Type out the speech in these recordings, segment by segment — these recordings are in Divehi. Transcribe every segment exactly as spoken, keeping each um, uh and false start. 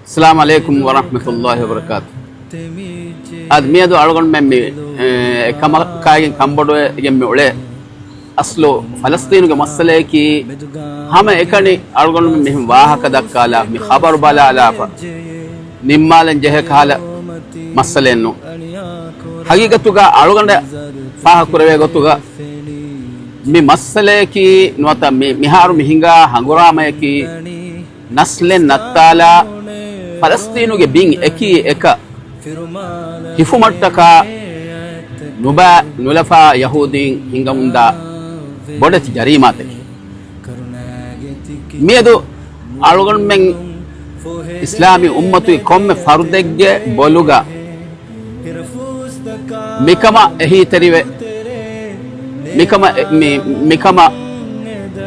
އައްސަލާމު ޢަލައިކުމް ވަރަޙްމަތުﷲި ވަބަރަކާތު. އަދި މިއަދު އަޅުގަނޑުމެން މި، އެ، އެކަމަކާގެން ކަންބޮޑުވެގެން މި އުޅޭ އަސްލު ފަލަސްޠީނުގެ މައްސަލަޔަކީ ހަމަ އެކަނި އަޅުގަނޑުމެން މިހެން ވާހަކަ ދައްކާލާ، މި ޚަބަރު ބަލާލާފަ ނިންމާލަން ޖެހޭ ކަހަލަ މައްސަލައެއް ނޫން. ހަގީގަތުގަ އަޅުގަނޑަށް ފާހަގަކުރެވޭ ގޮތުގަ މި މައްސަލަޔަކީ ނުވަތަ މި، މިހާރު މި ހިނގާ ހަނގުރާމަޔަކީ ނަސްލެއް ނައްތާލާ ފަލަސްޠީނުގެ ބިން އެކީ އެކަށް ހިފުމަށްޓަކާ ނުބައި ނުލަފާ ޔަހޫދީން ހިނގަމުންދާ ބޮޑެތި ޖަރީމާތަކެއް. މިއަދު އަޅުގަނޑުމެން އިސްލާމީ އުއްމަތުގެ ކޮންމެ ފަރުދެއްގެ ބޮލުގަ މިކަމަށް އެހީތެރިވެ، މިކަމަށް އެ، މި، މިކަމަށް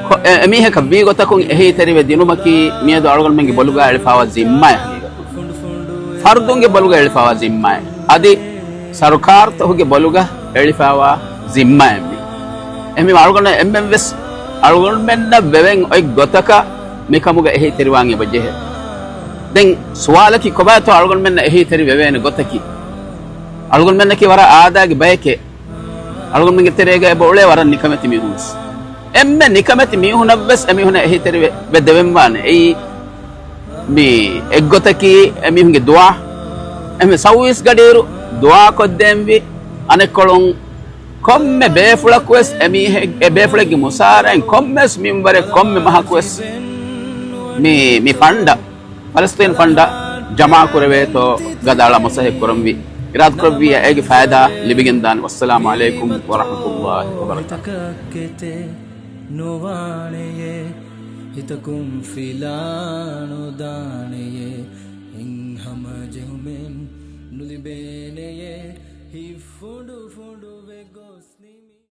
ކޮ-، އެ، އެމީހަކަށް ވީ ގޮތަކުން އެހީތެރިވެ ދިނުމަކީ މިއަދު އަޅުގަނޑުމެންގެ ބޮލުގަ އެޅިފާވާ ޒިންމާއެއް ހަގީގަތުން. ފަރުދުންގެ ބޮލުގަ އެޅިފާވާ ޒިންމާއެއް. އަދި ސަރުކާރުތަކުގެ ބޮލުގަ އެޅިފާވާ ޒިންމާއެއް މީ. އެހެންވީމަ އަޅުގަނޑު އެންމެން ވެސް އަޅުގަނޑުމެންނަށް ވެވެން އޮތް ގޮތަކަށް މިކަމުގަ އެހީތެރިވާން އެބަޖެހޭ. ދެން ސުވާލަކީ ކޮބާތޯ އަޅުގަނޑުމެންނަށް އެހީތެރި ވެވޭނެ ގޮތަކީ؟ އަޅުގަނޑުމެންނަކީ ވަރަށް އާދައިގެ ބައެކޭ. އަޅުގަނޑުމެންގެ ތެރޭގަ އެބަ އުޅޭ ވަރަށް ނިކަމެތި މީހުން ވެސް. އެންމެ ނިކަމެތި މީހުނަށް ވެސް އެމީހުނަށް އެހީތެރި ވެ، ވެ ދެވެންވާނެ. އެއީ މި އެއްގޮތަކީ އެމީހުންގެ ދުޢާ. އެހެންވެ ސައުވީސް ގަޑިއިރު ދުޢާ ކޮށްދޭންވީ. އަނެއްކޮޅުން ކޮންމެ ބޭފުޅަކުވެސް އެމީހެއް، އެ ބޭފުޅެއްގެ މުސާރައިން ކޮންމެސް މިންވަރެއް ކޮންމެ މަހަކުވެސް މި، މި ފަންޑަށް، ފަލަސްޠީން ފަންޑަށް ޖަމާކުރެވޭތޯ ގަދައަޅާ މުސާހެއް ކުރަންވީ. އިރާދަކުރެއްވިއްޔާ އޭގެ ފައިދާ ލިބިގެންދާނެ. ވައްސަލާމު ޢަލައިކުމް ވަރަޙްމަތުﷲި ވަބަރަކާތު. ނުވާނެޔޭ، ހިތަކުން ފިލާ ނުދާނެޔޭ، ހިތްހަމަޖެހުމެއް ނުލިބޭނެޔޭ، ހިތް ފުނޑު ފުނޑުވެ ގޮސް ނިމި.